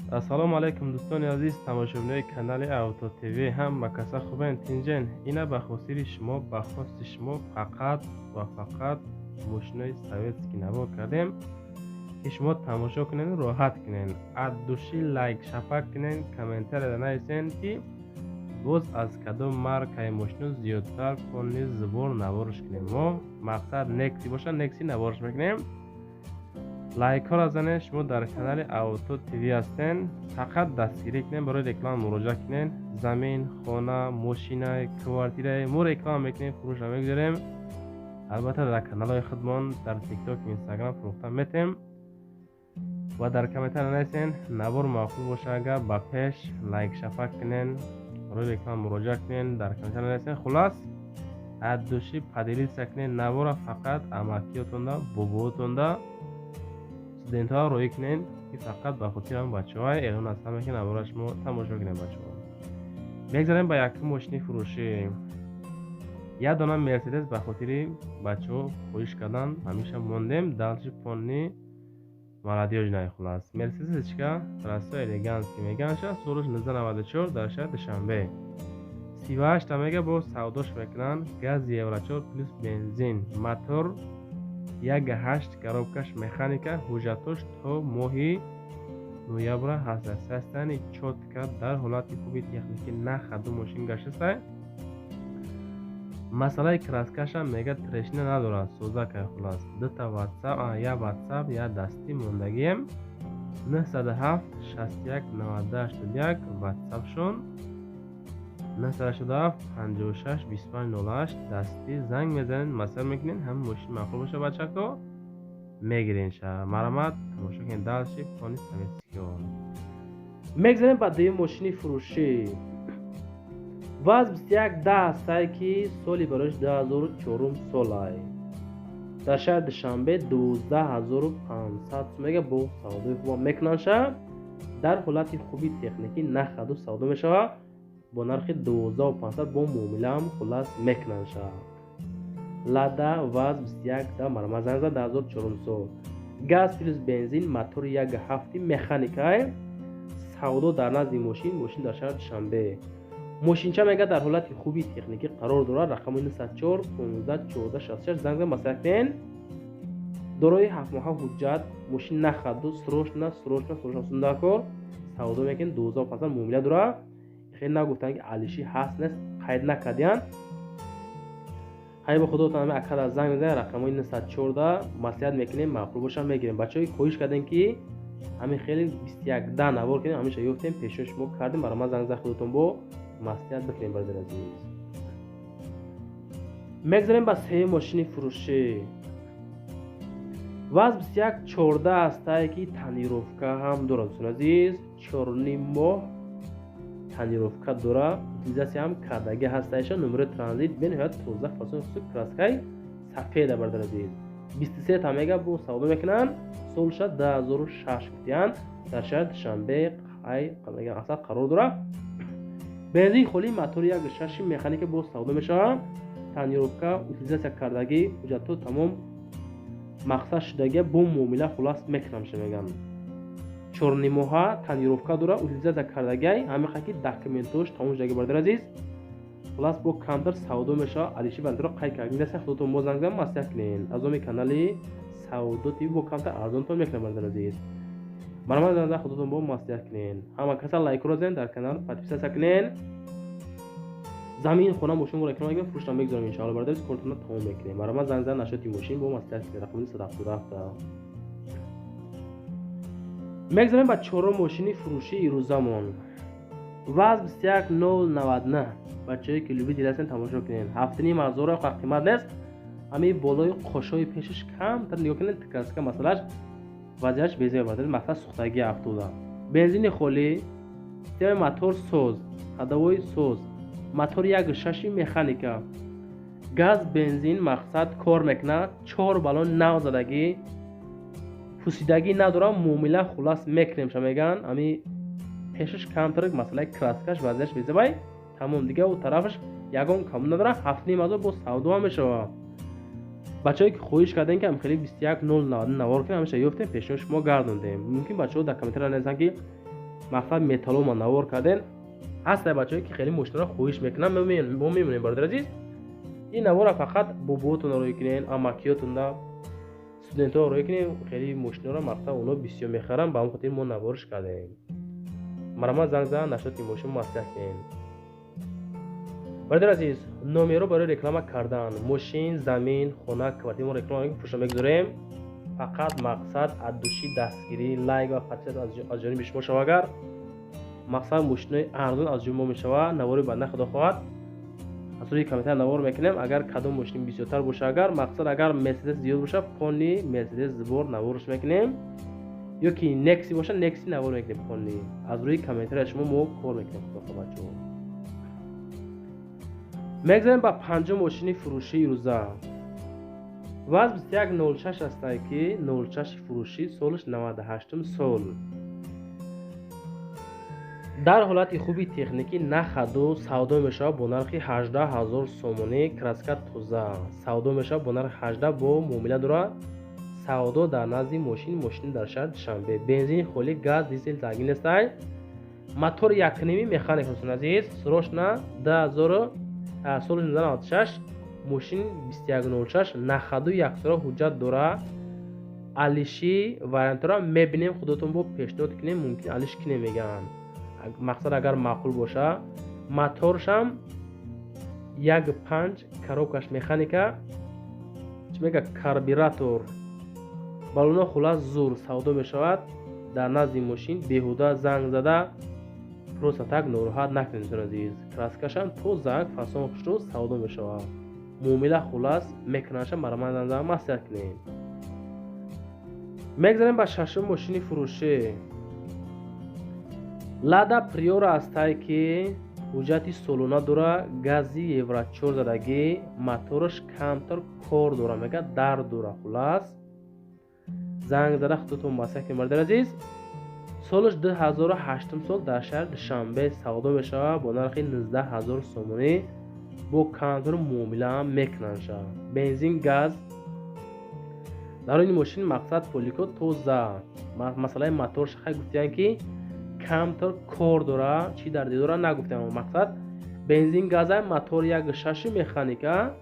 Ассалому алайкум, дӯстони азиз, тамошобинои канали Авто ТВ. Ҳама каса хубен, тинҷен? Ина ба хотири шумо, ба хости шумо фақат ва фақат мошинои советский навор кардем, ки шумо тамошо кунен, роҳат кунен, от души лайк шапак кунен, комментария нависен, ки боз аз кадом маркаи мошино зиёдтар полный сбор наворш кунем. Мо мақсад Некси боша, Некси наворш мекунем. Лайкҳоро занед. Шумо дар канали Авто ТВ ҳастен, фақат дастгирӣ кунем. Барои реклама муроҷиат кунен: замин, хона, мошина, квартира мо реклама мекунем, фурӯша мегузорем. Албатта, дар каналҳои худмон дар Тикток, Инстаграм фурӯхта метем. Ва дар комментария нависен, навор маъқул боша агар, ба пеш лайк шапак кунен, барои реклама муроҷиат кунен, дар комментария нависен. Хулас, от души поделиться кунен навора, фақат амакиётонда, бобоотонда, студентҳо роҳӣ кунен, ки фақат ба хотири ҳам бачаҳо эълон аз ҳама, ки навора шумо тамошо кунем. Бачаҳо, мегзарем ба якум мошини фурӯшӣ. Як дона Мерседес ба хотири бачаҳо хоҳиш кардан ҳамеша мондем. Дальше полный молодёжный. Хулас, Мерседесчка красиво, элегантский меганша. Солш 1994, дар шаҳри Душанбе. 38-та мега, бо савдош мекунанд. Газ евро 4 плюс бензин, мотор 1,8, коробкаш механика. Ҳуҷҷатош то моҳи ноябра ҳаст. Состояние чётко, дар ҳолати хуби техникӣ, на хаду мошин гаштасай. Масъалаи краскашам мега трещина надорад, созакай. Хулас, дута Ватсап, як Ватсап, як дастӣ мондагием: 907 61 92 81 Ватсапшон, 987 56 25 08 дастӣ. Занг мезанед, маслиҳат мекунед. Ҳама мошин маъқул боша, бачако, мегирен ша. Марамат, тамошо кунед дальше полный советскиё. Мегзарем ба дуюм мошини фурӯшӣ. ВАЗ 2110 ҳастае, ки соли бароиш 2004 солай, дар шаҳри Душанбе. 12 500 сум мега, бо савдои хуб мекунанд ша. Дар ҳолати хуби техникӣ, нахаду савдо мешавад бо нархи 12 500, бо муомилаам хулас мекунанд ша. Лада ВАЗ 2110, марҳамат, занг зад. 2004 сол, газ плюс бензин, мотори 1,7 механикай. Савдо дар назди мошин, мошин дар шаҳри Душанбе. Мошинча мега дар ҳолати хуби техникӣ қарор дорад. Рақами 904 15 14 66, занг зад, маслиҳат кунед. Дорои ҳафтмоҳа ҳуҷҷат мошин, нахаду срочно, срочно, срочно сундакор савдо мекунед. 12 500 муомила дорад. Хеле нагуфтанд, ки алиши ҳаст, нест, қайд накардиянд. Ҳай, ба худотон, ҳами акада занг мезанед, рақамҳои 914, маслиҳат мекунем, маъқул боша, мегирем. Бачаҳои хоҳиш кардем, ки ҳамин хеле 21 да навор кунем, ҳамеша ёфтем, пешниҳод шумо кардем. Барои ман занг зад, худотон бо маслиҳат бикунем, бародари азиз. Мегзарем ба сеюм мошини фурӯшӣ. ВАЗ 2114 ҳастае, ки тонировка ҳам дорад, дӯстони азиз. 4,5 моҳ тонировка дора, утилизация ҳам кардагӣ ҳастаиша. Номери транзит бениҳоят тоза, фасон, хусуд краскаи сафеда, бародари азиз. 23 та мега, бо савдо мекунанд. Солша 2006 гуфтиянд. Дар шаҳри Душанбе қай асар қарор дорад. Бензин холӣ, мотори 1,6 механика, боз савдо мешавад. Тонировка, утилизация кардагӣ, ҳуҷҷатҳо тамом мақсад шудагия, бо муомила хулас мекунам ша меган. 4,5 моҳа тонировка дора, утилизация кардагиай, ҳамиқа ки документош тамом шудаги, бародари азиз. Хулас, бо камтар савдо мешавад. Алиши бандро қайд кардагидаста. Худотон бо занг зан, маслиҳат кунед. Аз номи канали Савдо ТВ бо камтар арзонтон мекунам, бародари азиз. Марҳамат, занг зан, худотон бо маслиҳат кунед. Ҳама каса лайкро зен, дар канал подписаться кунед. Замин, хона, мошин реклама мекунем, фурӯшам мегузорем, иншоалло. Бародари, кортона тамом мекунем. Марҳамат, занг зан, нашоти мошин бо маслиҳат кунед, рақами 177. Мегзарем ба чорум мошини фурӯшии ирӯзамон. ВАЗ 21099. Бачаҳое ки любители ҳастен, тамошо кунед. 7,5 ҳазора, қимат нест. Ҳамин болои қошҳои пешаш камтар нигоҳ кунед, краска масъалаш вазъиятш безеб, бародари. Мақсад, сӯхтагӣ афтода. Бензини холӣ, системаи мотор соз, ходовой соз, мотори 1,6 механика, газ, бензин, мақсад, кор мекунад. Чор баллон нав задагӣ, пусидагӣ надорам. Муомила хулас мекунем ша меган. Ами пешаш камтар масъалаи краскаш вазъиятш безебай, тамом. Дига у тарафаш ягон каму надорам. 7,5 ҳазор бо савдо ҳам мешавад. Бачаҳое ки хоҳиш кардем, ки хеле 21090 навор кунем, ҳамеша ёфтем, пешниҳод шумо гардондем. Мумкин бачаҳо дар комментария нависанд, ки Мақсад металлома навор кардем. Ҳастае бачаҳое, ки хеле мошинро хоҳиш мекунанд, мо мемонем, бародари азиз. Ин навора фақат бобоотон роӣ кунен, амакиётонда, студентҳо роӣ кунем. Хеле мошинҳоро мақсад оно бисёр мехаранд, ба ҳамон хотир мо наворш кардем. Марҳамат, занг зан, нашоти мошин маслиҳат кунем. Бародари азиз, номерҳо барои реклама кардан мошин, замин, хона, квартира мо реклама фурӯша мегузорем. Фақат мақсад аз души дастгирӣ, лайк ва подписка аз ҷониби шумо шава. Агар мақсад мошинои арзон аз ҷониби мо мешава, навори баъдан, худо хоҳад, аз рӯи комментар навор мекунем. Агар кадом мошин бисёртар боша, агар мақсад агар Мерседес зиёд боша, пони Мерседес сбор наворш мекунем, ё ки Некси боша, Некси навор мекунем. Пони аз рӯи комментария шумо мо кор мекунем, худо хоҳад, бачаҳо. Мегзарем ба панҷум мошини фурӯшии рӯза. ВАЗ 2106 ҳастае, ки 06 фурӯшӣ, солаш 98 сол, дар ҳолати хуби техникӣ, на ходу, савдо мешавад бо нархи 18 000 сомонӣ. Краска тоза, савдо мешавад бо нархи 18, бо муомила дорад. Савдо дар назди мошин, мошин дар шаҳри Душанбе, бензини холӣ, газ, дизел зангин нестай, мотори якними, механик. Ҳусн азиз, срочно 2000 соли 1996, мошин 2106, на ходу, яксора ҳуҷҷат дора. Алиши вариантҳоро мебинем, худотон бо пешниҳод кунем, мумкин алиш кинем мегӯянд. Мақсад агар маъқул боша, моторшам 1,5, коробкаш механика, чӣ мега, карбюратор, баллоно, хулас зур, савдо мешавад дар назди мошин. Беҳуда занг зада просто так нороҳат накунед, дӯстони азиз. Краскашам тоза, фасон, хушрӯ, савдо мешавад, муомила хулас мекунанша. Мараман маслиҳат кунем. Мегзарем ба шашум мошини фурӯшӣ. Лада Приора ҳастае, ки ҳуҷҷати солона дора, гази евро 4 задагӣ, мотораш камтар кор дора, мега, дард дора. Хулас, занг зада худотон маслиҳат кунед, бародари азиз. Солаш 2008 сол, дар шаҳри Душанбе, савдо мешавад бо нархи 19 000 сомонӣ, бо камтар муомилаам мекунандша. Бензин, газ. Дар ин мошин мақсад полико тоза. Масъалаи моторш хай гуфтиянд, ки камтар кор дора, чӣ дарде дора, нагуфтиям. Мақсад бензин, газа, мотор 1,6, механика.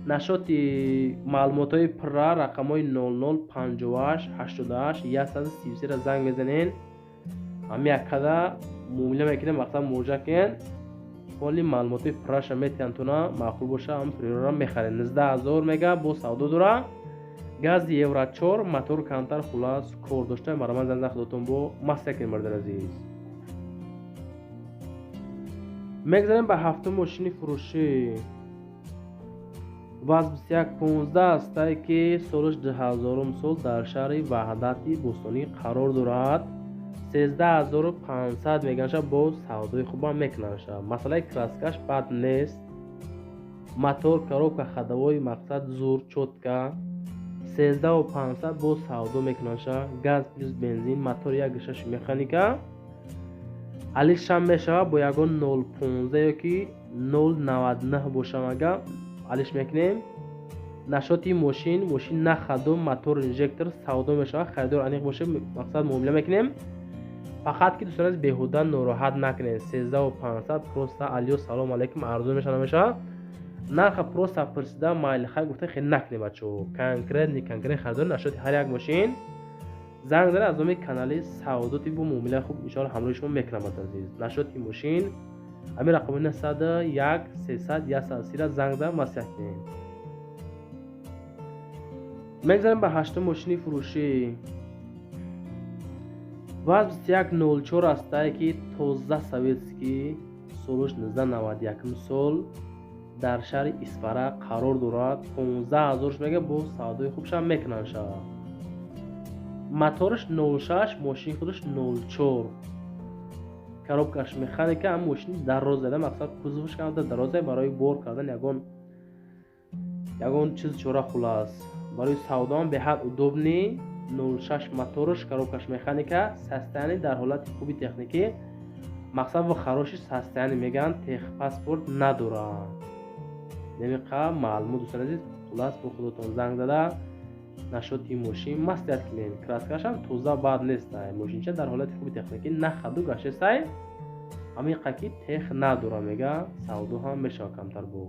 Нашоти маълумотҳои пурра рақамҳои 00 58 88 133 занг мезанен. Ҳами яккада муомила мекунем. Мақсад муроҷиат кунен, ҳоли маълумотҳои пурраша метиҳанд туна. Маъқул боша, ҳам Приора мехаред. 19 000 мега, бо савдо дора, гази евро 4, мотор камтар хулас кор дошта. Мараман занг, худотон бо маслиҳат кунед, бародари азиз. Мегзарем ба ҳафтум мошини фурӯшӣ. ВАЗ 2115 ҳастае, ки солаш 2000 сол, дар шаҳри Ваҳдати Бӯстонӣ қарор дорад. 13 500 меганша, боз савдои хубам мекунанша. Масъалаи краскаш бад нест, мотор, коробка, ходовой, мақсад зур, чётко. 13 500 боз савдо мекунанша. Газ плюс бензин, мотор 1,6, механика. Алишам мешавад бо ягон 0,15 ё ки 0,99 бошам, ага алиш мекунем. Нашоти мошин, мошин на ходу, мотор инжектор, савдо мешавад. Харидор аниқ боша, мақсад муомила мекунем. Фақат ки, дӯстони азиз, беҳуда нороҳат накунед. 13 500 просто алё, салом алейкум, арзон мешава, намешава, нарха просто пурсида, майли, хай гуфта хел накунед, бачаҳо. Конкретный конкрет харидор нашоти ҳар як мошин занг зада, аз номи канали Савдоти бо муомилаи хуб иншоалло ҳамроҳи шумо мекунам, азиз. Нашоти мошин ҳамин рақами 901 300 130 занг зада маслиҳат кунед. Мегзарем ба ҳаштум мошини фурӯшӣ. ВАЗ 2104 ҳастае, ки тоза советский, солаш 1991 сол, дар шаҳри Исфара қарор дорад. 15 000 мега, бо савдои хубшам мекунанд. Мотораш 06, мошини худаш 04, коробкаш механика. Ҳам мошини дароз зада, мақсад кузоваш камта дароза, барои бор кардан ягон чиз чора. Хулас, барои савдоам беҳад удобный. 06 мотораш, коробкаш механика, состояние дар ҳолати хуби техникӣ, мақсад в хороший состояние мегӯянд, техпаспорт надорад. Намиқа маълумот, дӯстони азиз. Хулас, бо худотон занг зада. Насчёти мошин маслиҳат кунем. Краскашам тоза, бад нестай. Мошинча дар ҳолати хуби техникӣ, на ходу гаштестай, ҳамин қаки тех надора, мега, савдо ҳам мешава камтар бо.